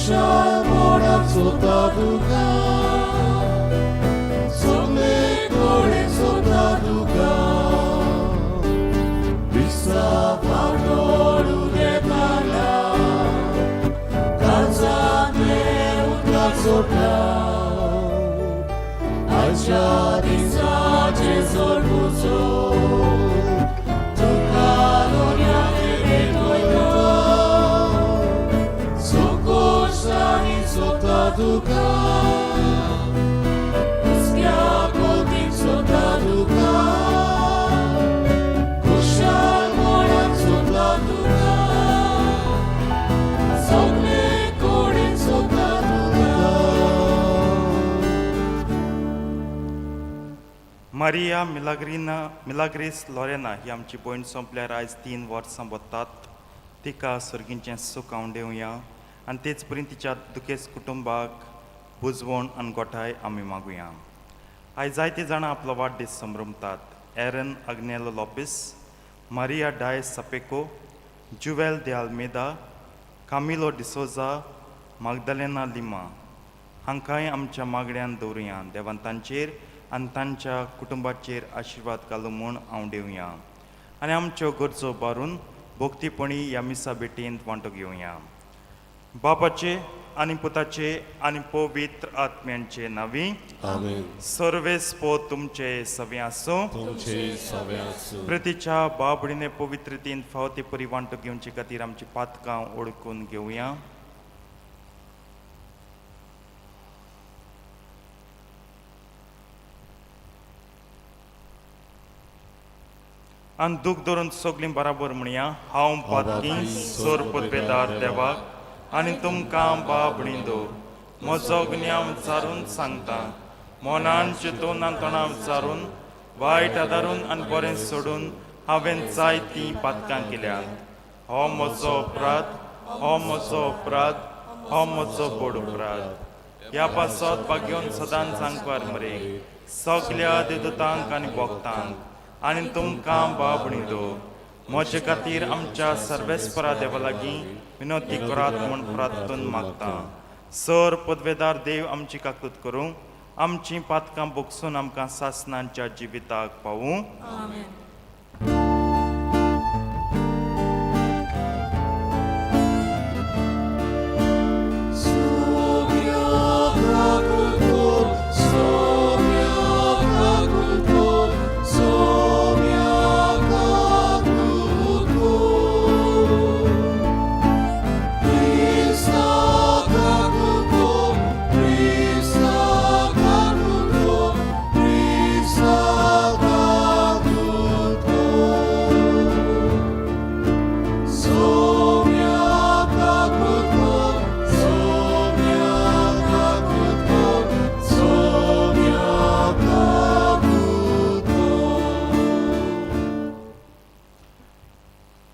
खुशालपणान सोदता तुका, सगळे कडेन सोदता तुका. दिसा फांतोड उदेताना काळजांतलें उदक सोडटा. आयच्या दिसाचें सोडपुचो तुका लोर्याने भेटयता. संकोशानी सोदता तुका, हुस्क्या कोतीन सोदता तुका, खुशालपणान सोदता तुका, सगळे कडेन सोदता तुका. मारिया मिलाग्रीना मिलाग्रीस लॉरेना ही आमची भयण सोंपल्यार आयज 3 वर्सां वतात. तिका सर्गींचें सूख आंवडेवया आनी तेच परी तिच्या दुखेस्त कुटुंबाक बुजवण आनी गोठाय आमी मागुया. आयज जायते जाणां आपलो वाडदीस संभ्रमतात. एरन अग्नेलो लोपीस, मारिया डायस सपेको, जुवेल दे आल्मेदा, कामिलो डिसोजा, मागदलेना लिमा हांकांय आमच्या मागण्यान दवरुया. देवान तांचेर आनी तांच्या कुटुंबाचेर आशिर्वाद घालूं म्हूण आंवडेवया आनी आमच्यो गरजो बारून भक्तीपणी ह्या मिसा भेटींत वांटो घेवया. बापाचे आनी पुताचे आनी पवित्र आत्म्यांचे नांवी. आमेन. सर्वेस्पो तुमचे सवे आसूं. तुमचे सवे आसूं. प्रतीच्या बाबडीने पवित्रतेन फावो ते परी वांटो घेवचे खातीर आमची पातकां ओळखून घेवया. आनी दूख धरून सगळीं बराबर म्हणया. हांव पातकी सोर पदवेदार देवाक आनी तुमकां बाबणी दो म्हजो गुन्यांव विचारून सांगता. मनान चिंतून आनी तोंडां विचारून, वायट आदारून आनी बरें सोडून हांवें जायतीं पातकां केल्यात. हो म्हजो अपराध, हो म्हजो अपराध, हो म्हजो बोड अपराध. ह्या पासत भाग्योन सदांच सांगपार मरे सगल्या देवदूतांक आनी भक्तांक आनी तुमकां बाबणी दो म्हजे खातीर आमच्या सर्वेस्परा देवा लागीं विनवती करात म्हूण प्रार्थून मागता. सर पदवेदार देव आमची काकूत करूं, आमचीं पातकां बोगसून आमकां सासनांच्या जिविताक पावूं. आमेन.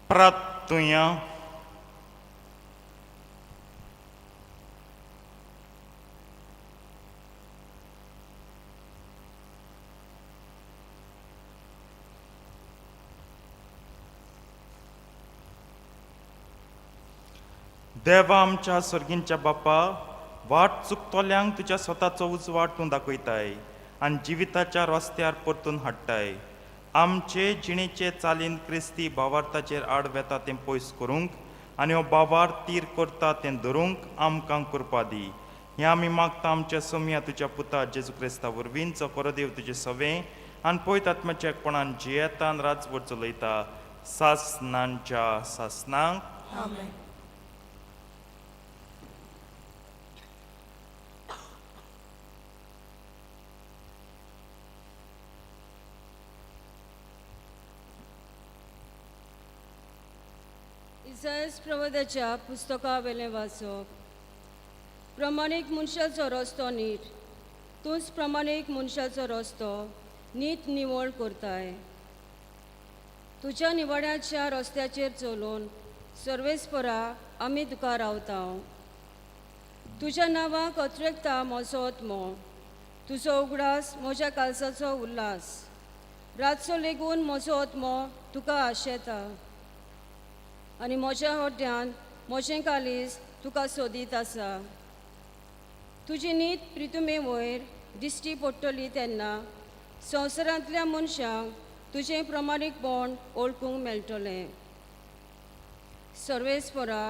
प्रार्थुया. देवा आमच्या सर्गींच्या बापा, वाट चुकतल्यांक तुज्या स्वताचो उजवाड तूं दाखयताय आनी जिविताच्या रस्त्यार परतून हाडटाय. आमचे जिणेचे चालीन क्रिस्ती भावार्थाचेर आड वेता तें पयस करूंक आनी हो बावार तीर करता तें धरूंक आमकां कृपा दी. हें आमी मागता आमच्या सोमया तुज्या पुता जेजू क्रिस्ता वरवीं, जो कोरदेव तुजें सवें आनी पयत आत्म्याच्या एकपणान जियेता आनी राजवट चलयता सासनांच्या सासनांक. आमेन. इसायस प्रवादाच्या पुस्तका वेलें वाचप. प्रमाणीक मनशाचो रस्तो नीट, तूंच प्रमाणीक मनशाचो रस्तो नीट निवळ करताय. तुज्या निवाड्याच्या रस्त्याचेर चलून सर्वेस्परा आमी तुका रावता. तुज्या नांवाक अत्रेकता म्हजो आत्मो, तुजो उगडास म्हज्या कालसाचो उल्हास. रातचो लेगून म्हजो आत्मो तुका आशेता आनी म्हज्या हड्ड्यान म्हजें कालीज तुका सोदीत आसा. तुजी नीत प्रितुमे वयर दिश्टी पडटली तेन्ना संवसारांतल्या मनशांक तुजें प्रमाणीकपण वळखूंक मेळटलें. सर्वेस्परा,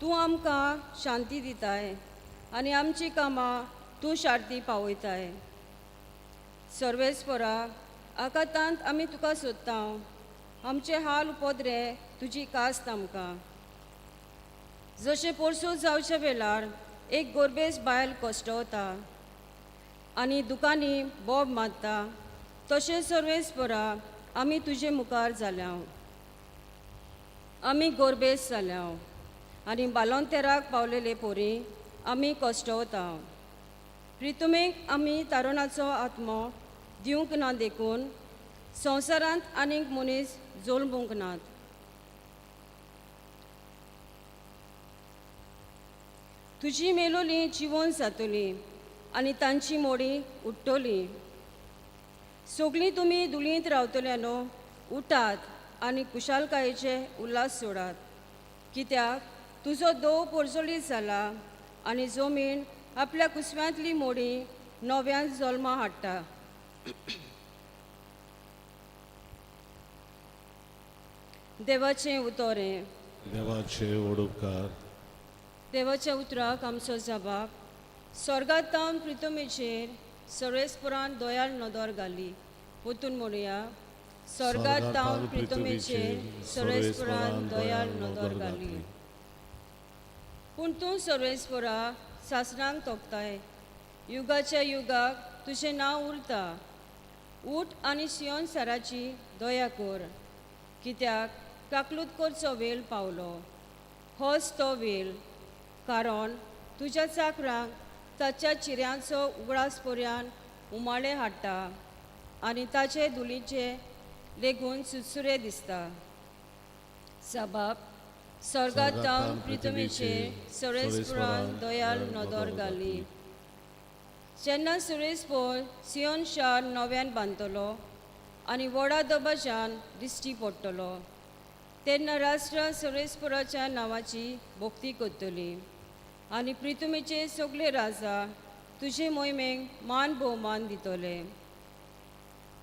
तूं आमकां शांती दिताय आनी आमचीं कामां तूं शांती पावयताय. सर्वेस्परा, आकांतांत आमी तुका सोदता. आमचे हाल उपद्रे तुजी कास्त आमकां. जशें पोरसूं जावच्या वेळार एक गोरबेज बायल कश्टवता आनी दुकांनी बोब मारता, तशें सर्वेस्परा आमी तुजे मुखार जाल्या. आमी गोरबेज जाल्या आनी बालोंतेराक पावलेले पोरी आमी कश्टवता. प्रितुमेक आमी तारुणाचो आत्मो दिवंक ना, देखून संवसारांत आनीक मनीस जल्मूंक नात. तुजी मेलोली जिवन जातली आनी तांची मोडी उडटली. सगळीं तुमी दुलींत रावतल्या न्हू, उठात आनी खुशालकायेचे उल्हास सोडात, कित्याक तुजो दोव पोरजोलीत जाला आनी जमीन आपल्या कुसव्यांतली मोडी नव्यान जल्मा हाडटा. देवाचें उतर हें. देवाचे वडुपकार. देवाच्या उतराक आमचो जबाब. स्वर्गात तावन प्रितमेचेर सर्वेस्परान दयाळ नदर घाली. वतून म्हणुया, स्वर्गात तावन प्रितमेचेर सर्वेस्परान दयाळ नदर घाली. पूण तूं सर्वेस्परा सासणांक तोखताय, युगाच्या युगाक तुजें नांव उरता. उठ आनी सियोन सराची दया कर, कित्याक काकलूत करचो वेळ पावलो. होच तो वेळ, कारण तुज्या चाकरांक ताच्या चिऱ्यांचो उगडास पर्यान उमाळे हाडटा आनी ताचे धुलीचे लेगून सुरसुरे दिसता. सबाब, स्वर्गात तावन प्रितमेचेर सर्वेस्परान दयाळ नदर घाली. जेन्ना सुरेशपोर सियोन शार नव्यान बांदतलो आनी व्हडा दबाज्यान दिश्टी पडटलो, तेन्ना राष्ट्रां सुरेशपुराच्या नांवाची भक्ती करतली आनी प्रितुमेचे सगळे राजा तुजे मोहिमेक मान भोवमान दितले.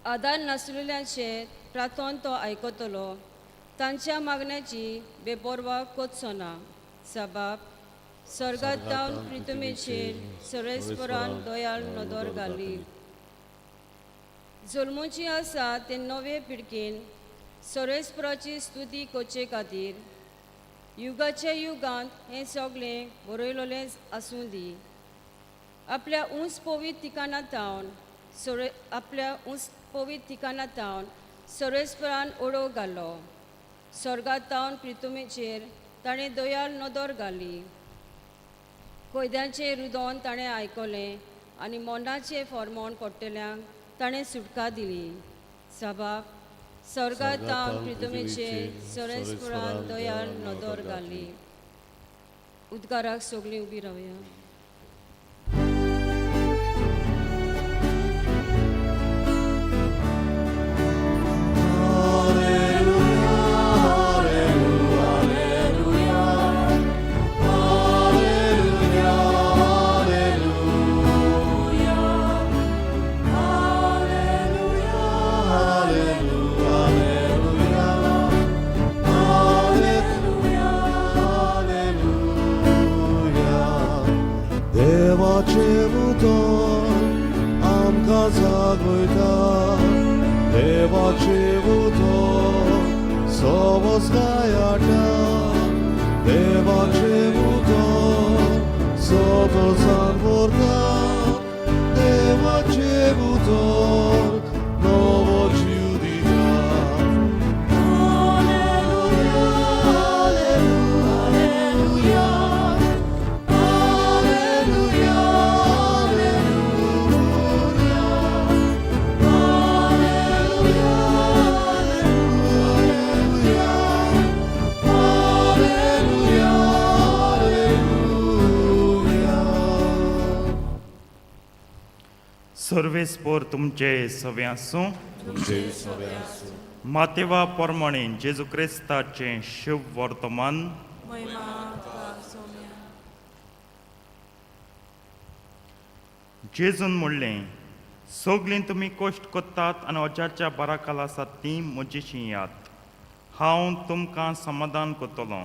आदार नासलेल्यांचे प्रार्थन तो आयकतलो, तांच्या मागण्याची बेपर्वा करचो ना. सबाब, स्वर्गात तावन प्रितुमेचेर सर्वेस्परान दयाळ नदर घाली. जल्मूची आसा ते नवे पिळगेन सर्वेस्पराची स्तुती करचे खातीर युगाच्या युगांत हें सगळें बरयलेलें आसूं दी. आपल्या उंच पवित्र ठिकाणा तावन सोरे आपल्या उंच पवित्र ठिकाणा तावन सर्वेस्परान ओडो घालो. स्वर्गात तावन प्रितुमेचेर ताणें दयाळ नदर घाली. कैद्यांचें रुदन ताणें आयकलें आनी मोनाचें फॉर्मोन पडटल्यांक ताणें सुटका दिली. सबाब, स्वर्गात तावन प्रितुमेचेर सर्वेस्परान दयाळ नदर घाली. उद्गाराक सगळीं उबी रावया. देवाचे उतर आमकां जागयता, देवाचे उतर सवस्काय हाडटा, देवाचे उतर सदसान व्हरता, देवाचे उतर नवो जीव दिता. Alleluia, Alleluia, Alleluia, Alleluia, Alleluia, Alleluia, Alleluia. सर्वेस्पोर तुमचे सवे आसूं. तुमचे सवे आसूं. मातेवा प्रमाणे जेजू क्रिस्ताचें शुभ वर्तमान. महिमा तुका सोम्या. जेजून म्हणलें, सगलीं तुमी कश्ट करतात आनी अजाच्या बाराकाल आसात तीं म्हजेशी यात, हांव तुमकां समाधान करतलो.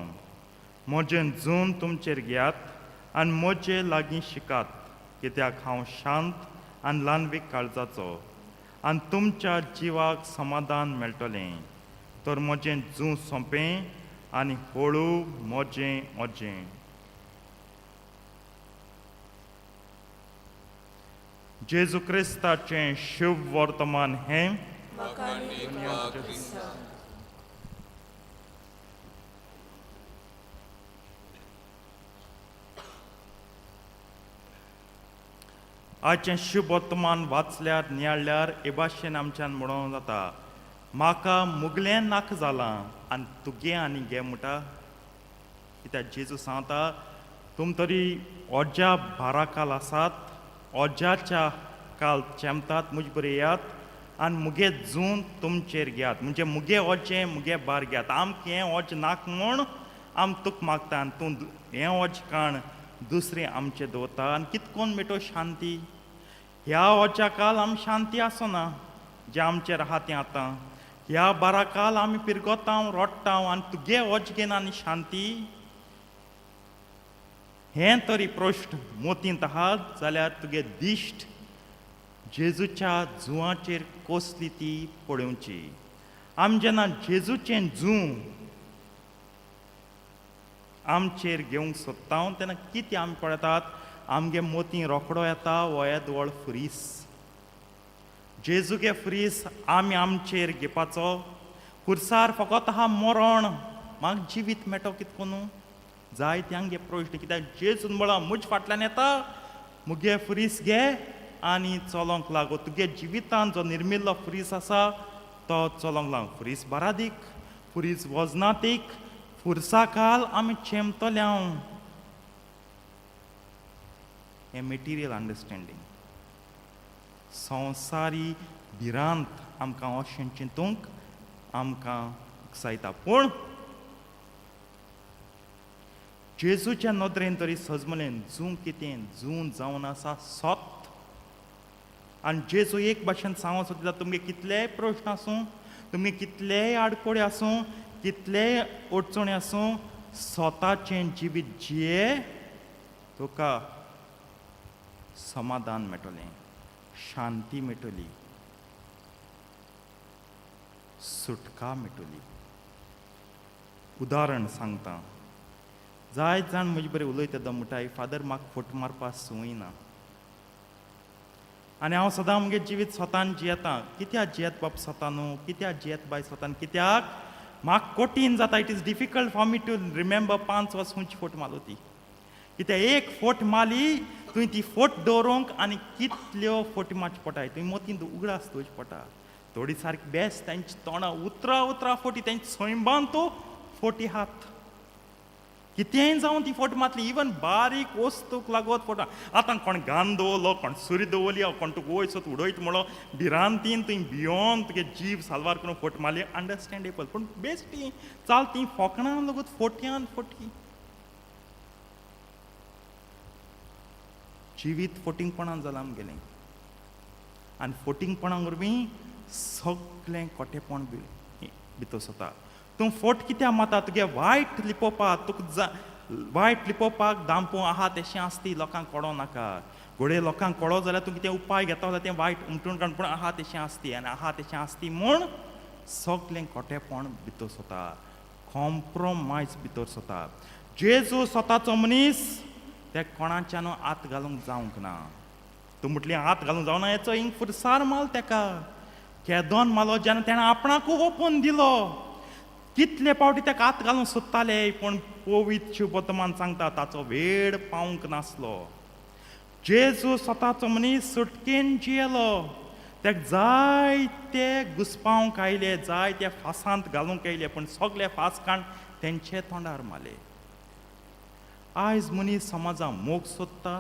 म्हजें जून तुमचेर घेयात आनी म्हजे लागीं शिकात, कित्याक हांव शांत आनी ल्हानवीक काळजाचो, आनी तुमच्या जिवाक समाधान मेळटलें. तर म्हजें जूं सोंपें आनी हळू म्हजें अजें. जेजू क्रिस्ताचें शुभ वर्तमान हें. आयचें शुभ वर्तमान वाचल्यार नियाळ्ळ्यार हे भाशेन आमच्यान म्हणूंक जाता, म्हाका मुगलें नाका जालां आनी तुगे आनी घे म्हणटा. कित्याक जेजू सांगता, तुम तरी ओज्या भाराकाल आसात, ओज्याच्या काल चेमतात, म्हजे बरें येयात आनी मुगे जून तुमचेर घेयात, म्हणजे मुगे ओजें मुगे भार घेयात. आमकां हें ओज नाक म्हूण आम तुका मागता आनी तूं हें ओज काण दुसरें आमचें दवरता आनी कितकोन मेटो शांती. ह्या ओज्या काल आमी शांती आसना जें आमचेर आहा तें आतां. ह्या बारा काल आमी पिरगोता रोडटा आनी तुगे ओज घेना आनी शांती. हें तरी प्रश्न मोतींत आहा जाल्यार तुगे दिश्ट जेजूच्या जुवाचेर कसली ती पळोवची. आमी जेन्ना जेजूचें जूं आमचेर घेवंक सोदता तेन्ना कितें आमी पळयतात, आमगे मोती रोकडो येता हो येदोळ फ्रीस. जेजूगे फ्रीस आमी आमचेर घेवपाचो. खुर्सार फकत आहा मरण, म्हाका जिवीत मेळटो कितें करून जाय ते आमगे प्रश्न. कित्याक जेजून म्हळां म्हज फाटल्यान येता, मुगे फ्रीस घे आनी चलोंक लागो. तुगे जिवितान जो निर्मिल्लो फ्रीस आसा तो चलोंक लागो. फ्रीस बारादीक, फ्रीस वजनातीक, फुरसा काल आमी चेमतले हांव. हें मेटिरियल अंडरस्टँडींग, संवसारी भिरांत आमकां अशें चिंतूंक आमकां उकसायता. पूण जेजूच्या नदरेन तरी सजमलें जूं कितें जूं जावन आसा सत. आनी जेजू एक भाशेन सांगूंक सोदता, तुमगे कितलेय प्रश्न आसूं, तुमगे कितलेय आडकोडे आसूं, कितलेय अडचणी आसूं, स्वताचें जिवीत जिये तुका समाधान मेळटलें, शांती मेळटली, सुटका मेळटली. उदाहरण सांगता, जायत जाण म्हजे बरें उलयता म्हणटाय, फादर म्हाका फोट मारपाक संवय ना आनी हांव सदां म्हगे जिवीत स्वतान जियेता. कित्याक जियेत बाब स्वता न्हू, कित्याक जियेत बाय स्वतान, कित्याक म्हाका कठीण जाता. It is difficult for me to remember 5 वर्स खंयची फोट मारलो ती. कित्याक एक फोट मारली तुवें ती फोट दवरूंक आनी कितल्यो फोटी मारच्यो पडटाय तुवें मोतीन उगडास दवरचे पडटा. थोडी सारकी बेस्ट तेंच्या तोंडा उतरां उतरां फोटी, तेंच्या सैंबान तो फोटी हात कितेंय जावन ती फोट मातली. इवन बारीक वस्तूक लागत फोटो. आतां कोण गान दवरलो, कोण सुरी दवरली, कोण तुका वयर सोद उडयत म्हणलो भिरांतीन तुवें भियोन तुगे जीव साल्वार करून फोट मारली, अंडरस्टँडेबल. पूण बेश्टी चाल ती फोकणां लागत फोटयान फोटी. जिवीत फोटिंगपणान जालां आमगेलें आनी फोटिंगपणा वरवीं सगळें कोटेपण भितर सरता. तूं फोट कित्याक मारता, तुगे वायट लिपोवपाक, तुका वायट लिपोवपाक दामपूं आहा तेशें आसती लोकांक कळों नाका. घोडये लोकांक कळो जाल्यार तूं कितें उपाय घेता जाल्यार तें वायट उमटून काड, पूण आहा तेशें आसती आनी आहा तेशें आसती म्हूण सगळें कोटेपण भितर सरता, कॉम्प्रोमायज भितर सरता. जेजू स्वताचो मनीस ते कोणाच्यान हात घालूंक जावंक ना. तूं म्हटली हात घालूंक जावना, हेचो हिंग फुरसार माल तेका केदोन मालो जेन्ना तेणें आपणाकू ओपून दिलो. कितले पावटी तेका हात घालूंक सोदताले, पूण पवित्र शुभवर्तमान सांगता ताचो वेळ पावूंक नासलो. जेजू स्वताचो मनीस सुटकेन जियेलो. तेका जायते घुसपावंक आयले, जायते फासांत घालूंक आयले, पूण सगळे फास काण तेंचे तोंडार मारले. आयज मनीस समाजा मोग सोदता,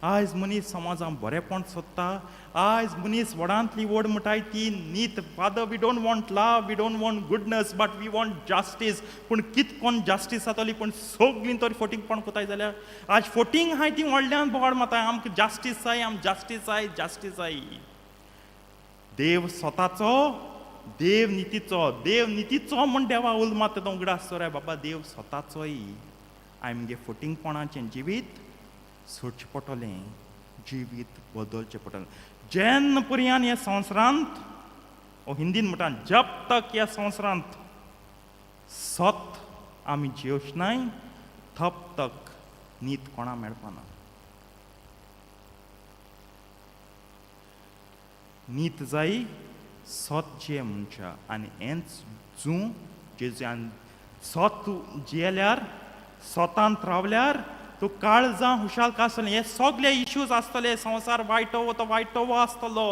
आयज मनीस समाजान बरेंपण सोदता. आयज मनीस व्हडांतली व्हड म्हणटाय ती नीत. Father, we don't want love, we don't want goodness, but we want justice. पूण कित कोण जास्टीस जातली? पूण सगलीं तर फटींगपण कोताय जाल्यार आज फटींग आहाय ती व्हडल्यान बोवाळ मारताय, आमकां जास्टीस जाय, आम जास्टीस जाय, जास्टीस जाय. देव स्वताचो, देव नितीचो, देव नितीचो म्हूण देवा उल मारता तो उगडास दवराय बाबा, देव स्वताचोय. आमगे फटींगपणाचें जिवीत सोडचें पडटलें, जिवीत बदलचें पडटलें. जेन्ना पर्यान ह्या संवसारांत, ओ हिंदीन म्हणटा, जब तक ह्या संवसारांत सत आमी जियोच नाय, तब तक नीत कोणा मेळपाना. नीत जाय, सत जिये मनशा. आनी हेंच जूं जेजून सत तूं जियेल्यार, सतांत रावल्यार तूं काळजां हुशाल आसतलें. हे सगळे इश्यूज आसतले, संवसार वायटो तो वायटो आसतलो,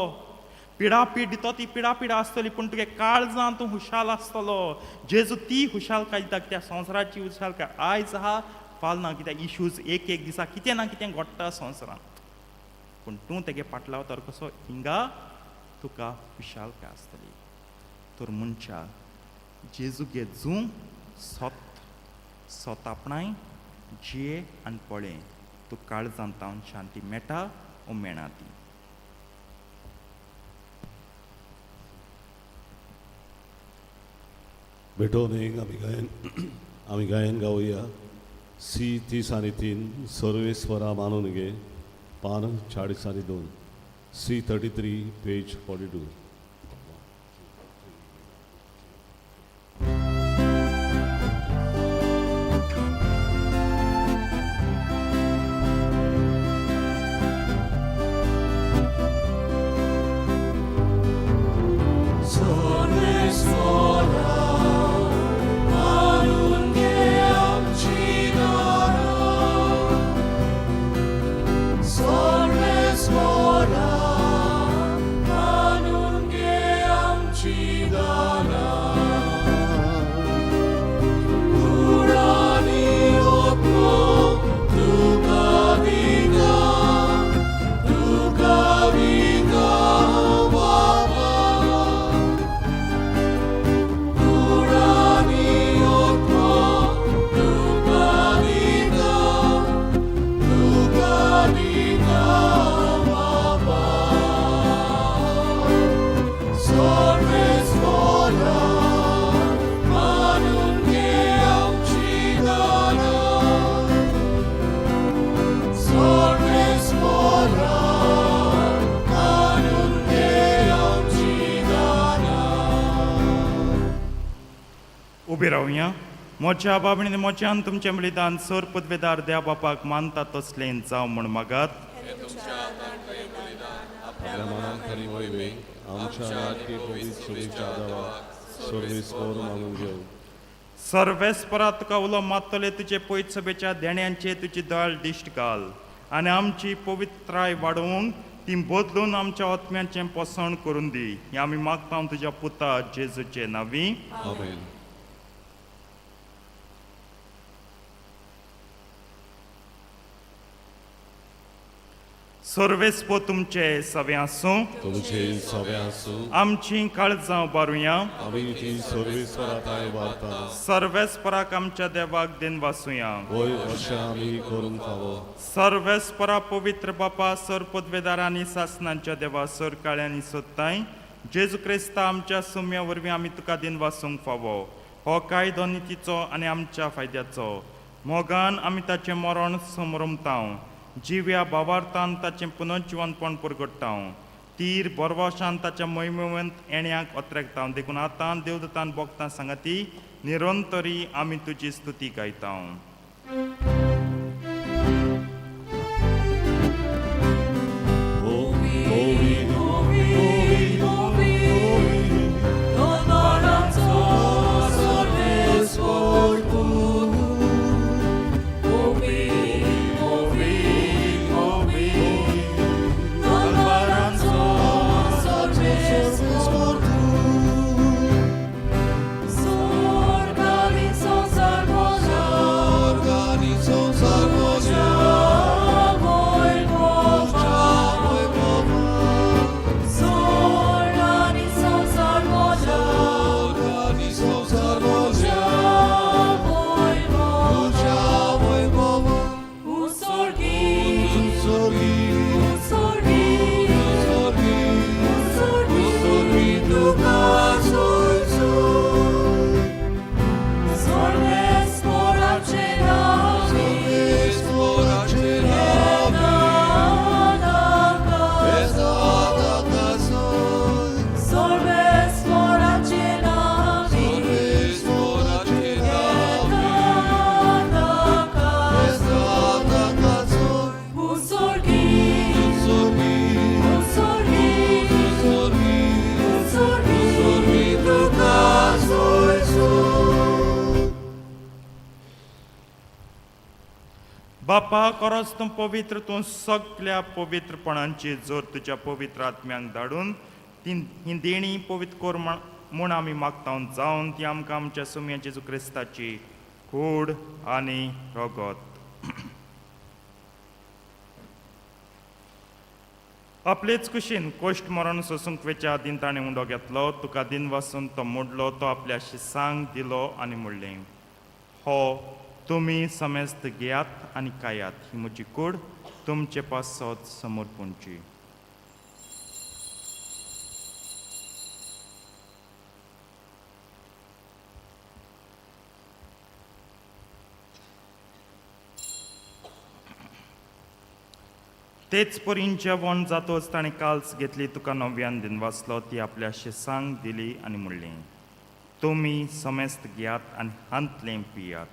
पिडापीड दितो ती पिडापीड आसतली, पूण तुगे काळजां तूं हुशाल आसतलो. जेजू ती हुशालकाय दिता, कित्याक संवसाराची हुशालकाय आयज आहा फाल ना, कित्याक इश्यूज एक एक दिसा कितें ना कितें घडटा संवसारांत. पूण तूं तेगे पाटलाव तर कसो हिंगा तुका खुशालकाय आसतली. तर मनशा जेजू गे जूं सत सत आपणाय जिये आनी पळय तूं काळजांत तावन शांती मेळटा ओ मेळना ती. भेटोवन एक आमी गायन गावया. सी 33 सर्वेस्वरा मानून घे, पान 42, C 33, page 42. उबी रावया. म्हज्या बाबणीन म्हज्यान तुमचें बलिदान सर पदवेदार देव बापाक मानता तसलें जावं म्हूण मागात. आपल्या मनाक खरी मोहिमे आमच्या नाट्य पवित्र शुभेच्छा देवाक सर्वेस्पर मानून घेवं. सर्वेस्परा तुका उलो मारतले तुजे पयत सभेच्या देण्यांचे तुजी दळ दिश्ट घाल आनी आमची पवित्राय वाडोवंक ती बदलून आमच्या आत्म्याचें पोसण करून दी. हें आमी मागता तुज्या पुता जेजूचे नांवी. आमेन. सर्वेस्पो तुमचे सवे आसूं. तुमचे सवे आसूं. आमची काळजां बारुया. आमी ती सर्वेस्परा थांय वार्ता. सर्वेस्पराक आमच्या देवाक दिन वासुया. वय, अशें आमी करूंक फावो. सर्वेस्परा पवित्र बापा, सर पदवेदारांनी सासनांच्या देवा, सर काळ्यांनी सोदताय जेजू क्रिस्ता आमच्या सुम्या वरवीं आमी तुका दिन वासूंक फावो. हो कायदो नितीचो आनी आमच्या फायद्याचो. मोगान आमी ताचें मरण समरमतांव, जिव्या बावार्थान ताचें पुनर्जिवनपण परगट्टांव, तीर बरवाशान ताच्या मोहिमेंत येण्याक अत्रेकतांव. देखून आतां देवदतान बोगतां सांगाती निरंतरी आमी तुजी स्तुती गायतांव. ओवी ओवी Sorga di बापा खरोच तूं पवित्र, तूं सगल्या पवित्रपणांची जोर तुज्या पवित्र आत्म्यांक धाडून ती ही देणी पवित्र कर म्हूण आमी मागता जावन ती आमकां आमच्या सुम्या जेजू क्रिस्ताची कूड आनी रगत आपलेच कुशीन कोश्ट मरण सोसूंक वेच्या आदीन ताणें उंडो घेतलो, तुका दिन वासून तो मोडलो, तो आपल्या शिसांक दिलो आनी म्हणलें, हो तुमी समेस्त घेयात आनी खायात, ही म्हजी कूड तुमचे पासत समर्पणची. तेच परीन जेवण जातोच ताणें काल्स घेतली, तुका नव्यान दिन वाचलो, ती आपल्या शिसांक दिली आनी म्हणलें, तुमी समेस्त घेयात आनी हांतलें पियात,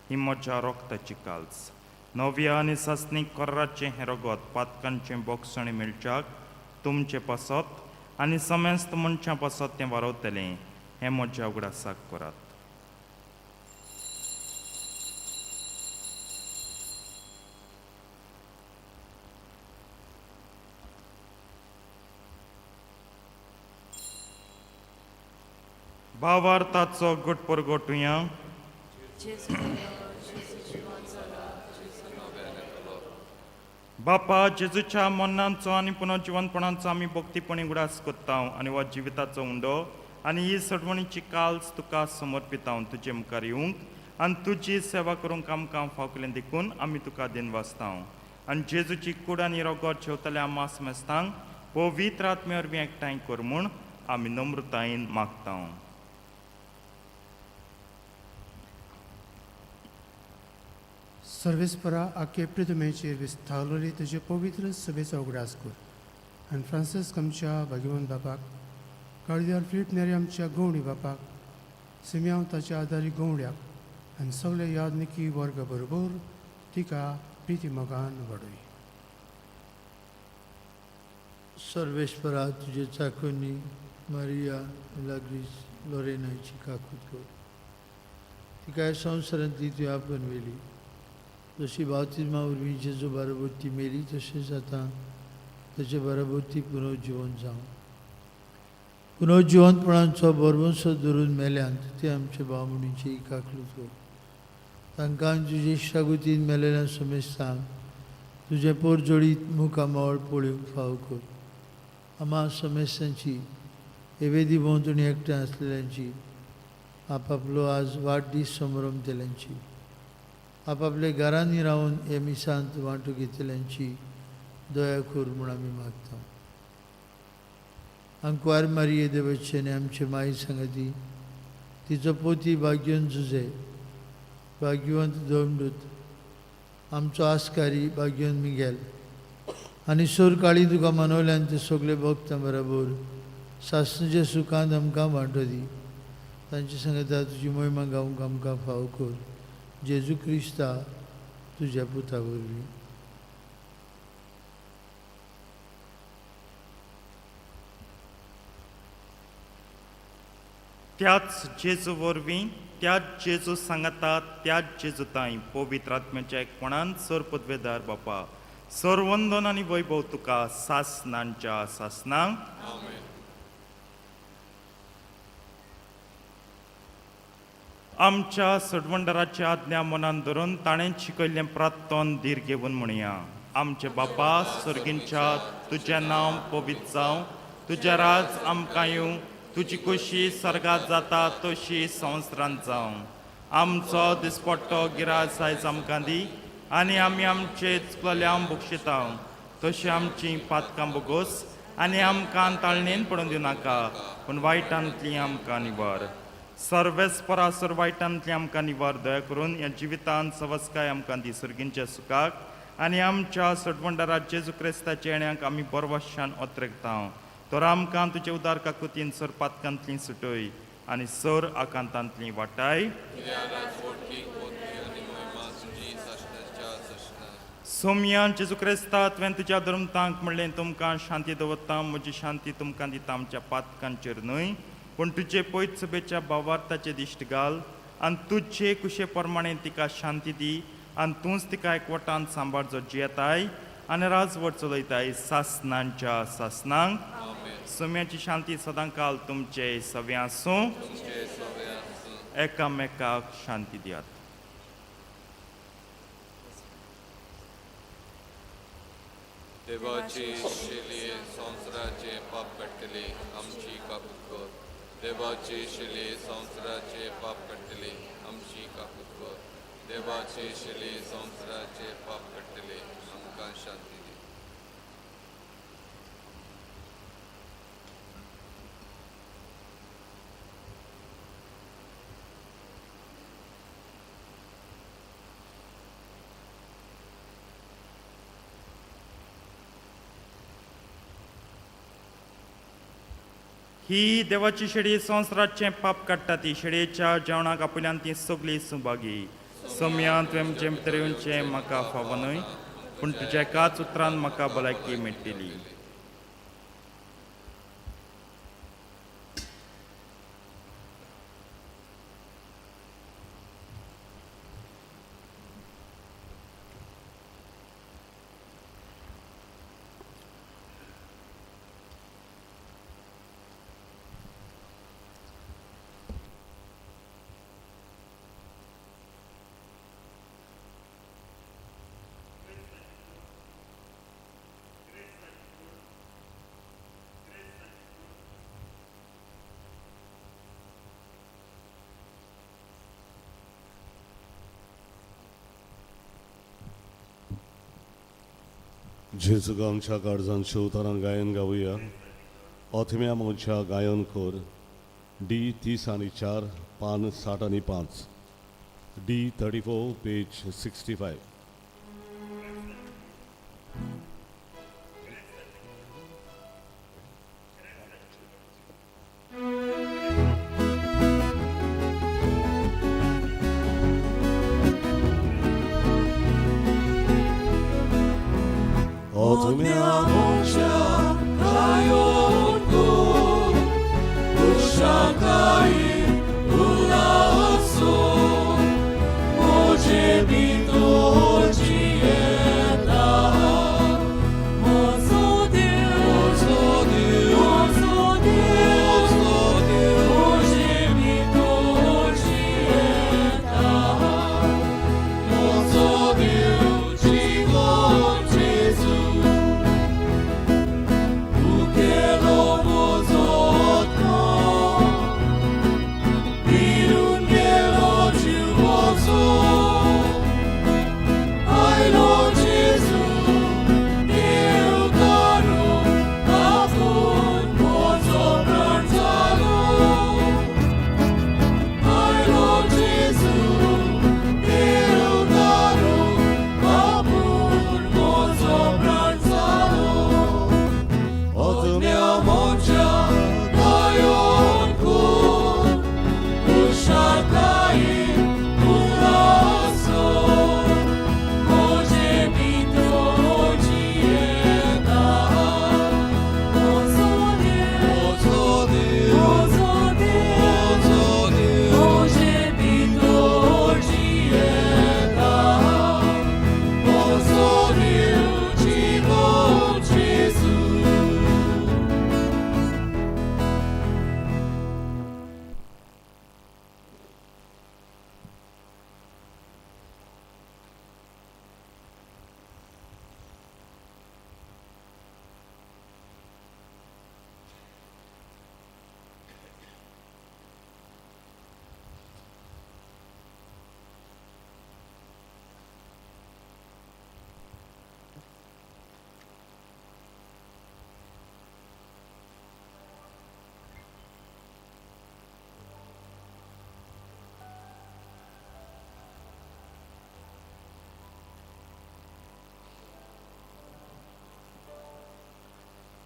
ही म्हज्या रोगताची काल्स, नव्या आनी सासणीक कोर्राचें हें रगत पातकांचें बोगसणें मेळच्याक तुमचें पासत आनी समेस्त मनशां पासत तें वारवतलें, हें म्हज्या उगडासाक करात. भावार्थाचो गुट परगटुया. बापा, जेजूच्या मरणाचो आनी पुनर्जिवनपणाचो आमी भक्तीपणी उगडास करता आनी हो जिविताचो उंडो आनी ही सडवणीची काल्स तुका समर्पिता, तुजे मुखार येवंक आनी तुजी सेवा करूंक आमकां फावकलें देखून आमी तुका दिनवासता. आनी जेजूची कूड आनी रगत जेवतल्या मास मेस्तांक पवित्र आत्मे वरवीं एकठांय कर म्हूण आमी नम्रतायेन मागता. सर्वेस्परा आखे पृथ्वीचेर विस्तारलेली तुजे पवित्र सभेचो उगडास कर आनी फ्रांसीस्क आमच्या भाग्यवंत बापाक, कार्दिनाल फिलीप नेरी आमच्या गवणी बापाक, सिमियांव ताच्या आदारी गवड्याक आनी सगळे यादनिकी वर्ग बरोबर तिका प्रिती मोगान वाडय. सर्वेस्परा तुजे चाकोनी मारिया मिलाग्रीस लोरेनाची काकूत कर, तिका संवसारांतली तुवें आपण व्हेली, जशी बावतिज्मा वरवीं जेजू बरोबर ती मेली तशेंच आतां ताचे बरोबर ती पुनर्जिवन जावं. पुनर्जिवनपणाचो बरवंसो धरून मेल्यांत ते आमचे भाव म्हणीची काकलूत कर, तांकां तुजे इश्टागुतीन मेलेल्या समेस्तांक तुजें पोरजोडीत मुखामळ पळोवंक फावो कर. आमा समेस्तांची एवेदी भोंवतणी एकठांय आसलेल्यांची आपापलो आज वाडदीस समरंभ केल्यांची, आपापले घरांनी रावन हे मिसांत वांटो घेतल्यांची दया कर म्हूण आमी मागता. आंकवार मारिये देवचेने आमचे माई सांगती, तिचो पोती भाग्यवंत जुजे, भाग्यवंत दोमडूत, आमचो आस्कारी भाग्यवंत मिगेल आनी सोर काळी तुका मनवल्यान ते सगळे भक्तां बरोबर सासणेच्या सुखांत आमकां वांटो दी. तांचे सांगता तुजी मोहिमा गावंक आमकां फावो कर, जेजू क्रिस्ता तुज्या पुता वरवीं. त्याच जेजू वरवीं, त्याच जेजू सांगता, त्याच जेजू ताई पवित्र आत्म्याच्या एकपणान सर पदवेदार बापा सरवंदन आनी वैभव तुका सासनांच्या सासनांक. आमच्या सडवंडराची आज्ञा मनान धरून ताणें शिकयल्लें प्रार्थन धीर घेवन म्हणया. आमचे बापा सर्गींच्या, तुजें नांव पवित्र जावं, तुजें राज आमकां येवं, तुजी खोशी सर्गात जाता तशी संवसारांत जावं. आमचो दिसपट्टो गिरास आयज आमकां दी आनी आमी आमचे चुकलेल्यांक बक्षिता तशी आमची पातकां बोगोस आनी आमकां ताळणेन पडून दिवनाका पूण वायटांतली आमकां निवार. सर्वेस्परासर वायटांतली आमकां निवार. दया करून ह्या जिवितांत सवस्काय आमकां दी सर्गींच्या सुखाक आनी आमच्या सटवंडारा जेजू क्रिस्ताच्या येण्याक आमी बरवशान ओतरेकता. तर आमकां तुजे उदार काकुतीन सर पातकांतली सुटय आनी सर आकांतांतली वाटाय. सोमया जेजू क्रिस्ता, तुवें तुज्या धर्मतांक म्हणलें तुमकां शांती दवरता, म्हजी शांती तुमकां दिता, आमच्या पातकांचेर न्हय पूण तुजे पयत सभेच्या भावार्थाचे दिश्ट घाल आनी तुजे कुशे प्रमाणे तिका शांती दी आनी तूंच तिका एकवटान सांबाळ जो जियेताय आनी राजवट चलयताय सासनांच्या सासनांक. सोम्याची शांती सदांकाल तुमचे सव्या आसूं. एकामेकाक शांती दियात. देवाची शिली संवसाराचे पाप काडटली आमची काकूत कर. देवाची शिली संवसाराचे पाप काडटली आमची काकूत कर. देवाची शिली संवसाराचे पाप काडटली आमकां शांती दी. ही देवाची शेळी संवसाराचें पाप काडटा ती शेळयेच्या जेवणाक आपल्यान ती सगळी सुभागी. सोम्या, तुवें म्हजें भितर येवचें म्हाका फावो न्हय पूण तुज्या एकाच उतरान म्हाका भलायकी मेळटली. जेजू आमच्या काळजांच्या उतरां गायन गावया. ओथम्या मोच्या गायन कोर डी 30 आनी 4 पान 60 आनी 5, डी 34 पेज 65.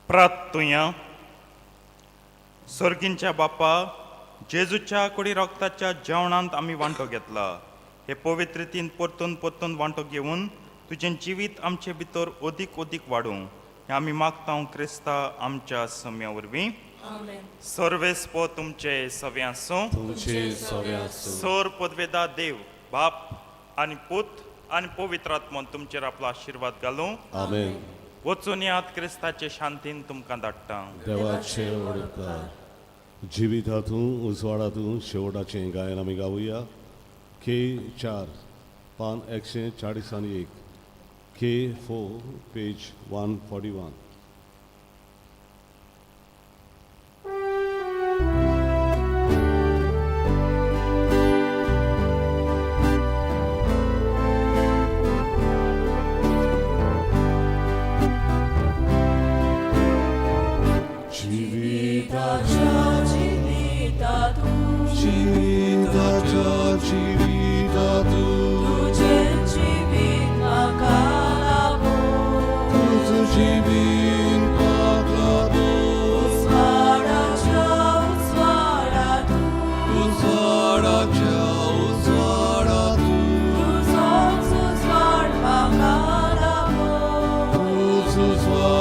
प्रार्थुया. सर्गींच्या बापा, जेजूच्या कुडी रक्ताच्या जेवणांत आमी वांटो घेतला. हे पवित्र रितीन परतून परतून वांटो घेवन तुजें जिवीत आमचे भितर अदीक अदीक वाडूं हें आमी मागता क्रिस्ता आमच्या सम्या वरवीं. सर्वेस्पो तुमचे सवे आसूं. तुमचे सवे आसूं. सोर पदवेदा देव बाप आनी पूत आनी पवित्र आत्मो तुमचेर आपलो आशिर्वाद घालूं. आमेन. वचून यात, क्रिस्ताचे शांतीन तुमकां धाडटा. देवाचे उपकार. जिवितातूं उजवाडातूं शेवटाचें गायन आमी गावया. के 4 पान 141, K 4 page 141. जिविताच्या जिविता तूं, जिविताच्या जिविता तूं, तुजें जिवीत म्हाका लाभो, तुझं जिवीत म्हाका लाभो, उजवाडाच्या उजवाडा तूं, उजवाडाच्या उजवाडा तूं, तुजोच उजवाड म्हाका लाभो, तुझं उजवाड